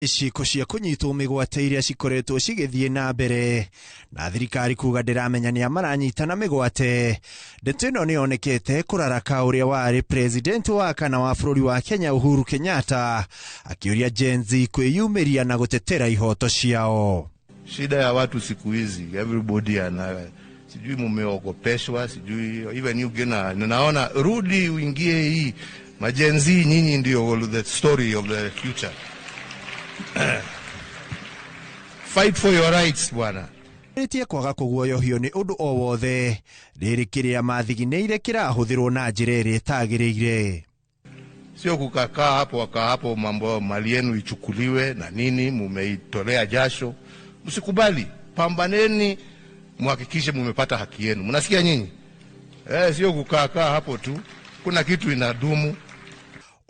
Ciĩko cia kũnyitwo mĩgwate iria cikoretwo cigĩthiĩ na mbere na thirikari kuga ndĩramenya nĩa maranyitana mĩgwate. Ndeto ĩno nĩ yonekete kũraraka ũrĩa warĩ president wa kana wa bũrũri wa Kenya Uhuru Kenyatta, akĩũria Gen Z kwĩyumĩria na gũtetera ihoto ciao. Shida ya watu siku hizi, everybody ana, sijui mumeogopeshwa, sijui even you gena, naona rudi uingie hii maGen Z, nyinyi ndio the story of the future. Fight for your rights, bwana. Rĩtie kwaga kũguoyohio nĩ ũndũ o wothe rĩrĩ kĩrĩa mathiginĩire kĩrahũthĩrwo na njĩra ĩrĩa ĩtagĩrĩire. Sio kukakaa hapo wakaa hapo, mambo mali yenu ichukuliwe na nini, mumeitolea jasho. Msikubali, pambaneni, muhakikishe mumepata haki yenu. Mnasikia nyinyi? Eh, sio kukaa hapo tu, kuna kitu inadumu.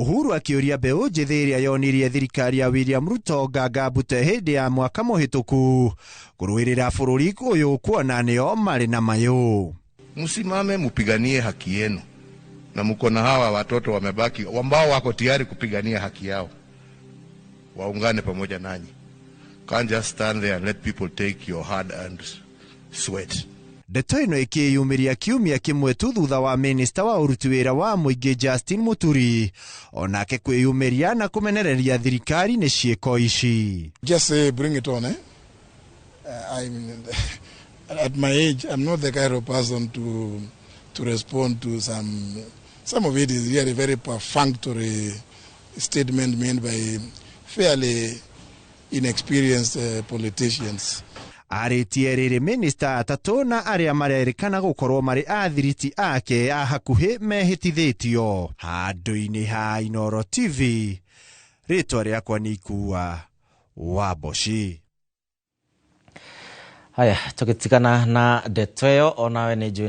Uhuru akĩũria mbeũ njĩthĩ ĩrĩa yonirie thirikari ya William Ruto nganga mbute hĩndĩ ya mwaka mũhĩtũku kũrũĩrĩra bũrũri ũyũ kuona nĩo marĩ na mayũ. Msimame mupiganie haki yenu, na mko na hawa watoto wamebaki ambao wako tayari kupigania haki yao, waungane pamoja nanyi. Can't just stand there and let people take your hard earned sweat. Ndeto ĩno ĩkĩyumĩria kiumia kĩmwe tu thutha wa minista wa ũruti wĩra wa mũingĩ Justin Muturi onake kwĩyumĩria na kũmenereria thirikari nĩ ciĩko ici. Just say bring it on, eh? I'm at my age, I'm not the kind of person to respond to some of it is really very perfunctory statement made by fairly inexperienced politicians. Arĩtie rĩrĩ minista atatũ na arĩa marerĩkana gũkorwo marĩ athiriti ake a hakuhĩ mehĩtithĩtio handũ-inĩ ha Inooro TV. Rĩtwa rĩakwa nĩ Ikua wa Mboci. Haya, tũgĩtigana na ndeto ĩyo, onawe nĩ njũĩ nĩ